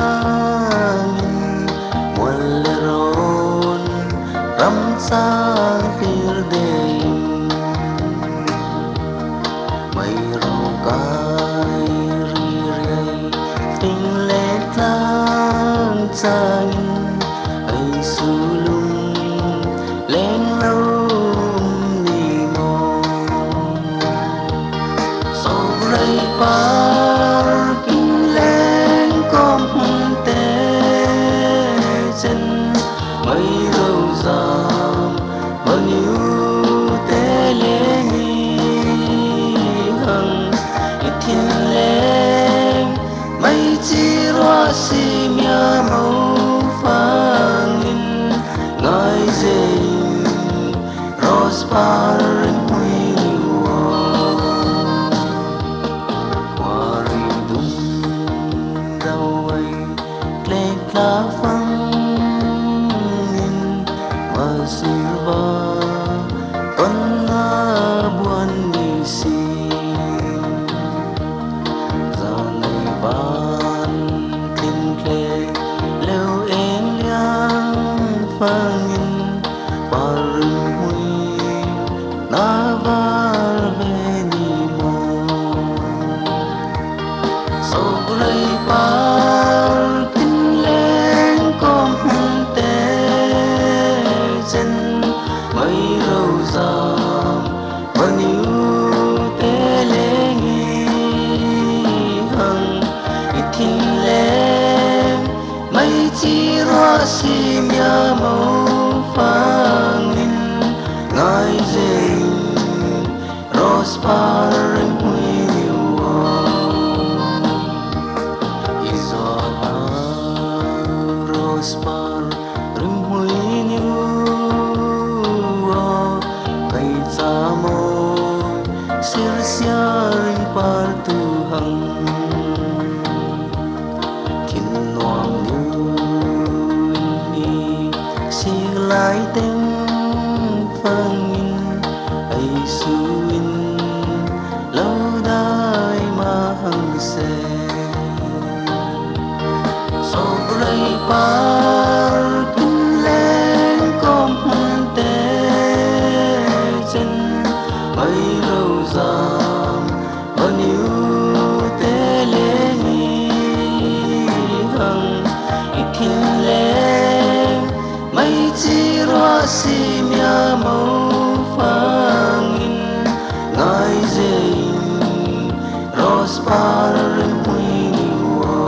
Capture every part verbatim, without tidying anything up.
sangin, mual le rawn ram sang tir dei. Mai ro kai ri riai, fing le tlang changin, ei su lung leng lo ni maw. Sawk rei par kin leng kawm hmun te chen, mai ro zam, maniu te leng i hang, i thin leng mai chi ruah si mia mo fangin ngai zeng. Rose par ring hmui ni ua, kua ring dum dau ai, tlek tla fangin, va silva konna buan ni si. Zanei van tling tlek leu eng liang fangin, par ring hmui na var ve ni maw. Sawk rei par kin leng kawm hmun te chen, mai ro zam, maniu te leng i hang, i thin leng mai chi ruah si mia mo fangin ngai zeng. Rose par ring hmui ni ua, i zuala rose par ring hmui ni ua, kai cha maw, sirsia ring par tu hang. Thin nuam nu in i sik lai teng fangin, ei su in lo dai ma hang se. Sawk rei par kin leng kawm hmun te chen, mai ro zam, maniu te leng i hang, i thin leng mai chi ruah si mia mo fangin ngai zeng. Rose par ring hmui ni ua,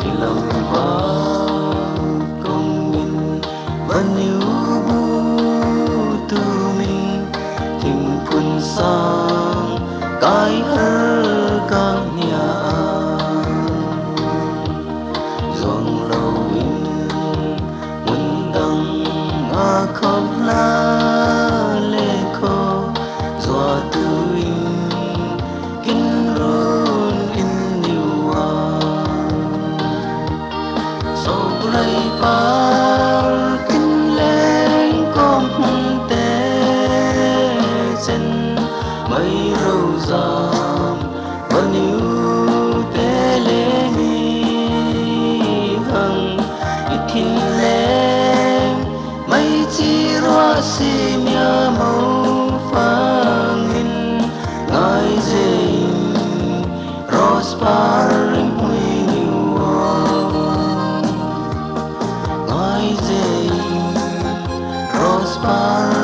i lam va kongin, maniu bu tumin, thingphun sang kai har kang hnia a, zuang lo in mun dang a khawm hla le khaw, zuatu in kin run in ni ua. Sawk rei par kin leng kawm hmun te chen, mai ro zam, maniu te leng i hang, i thin leng mai chi ruah si mia mo fangin ngai zeng. Rose par ring hmui ni ua, ngai zeng. Rose par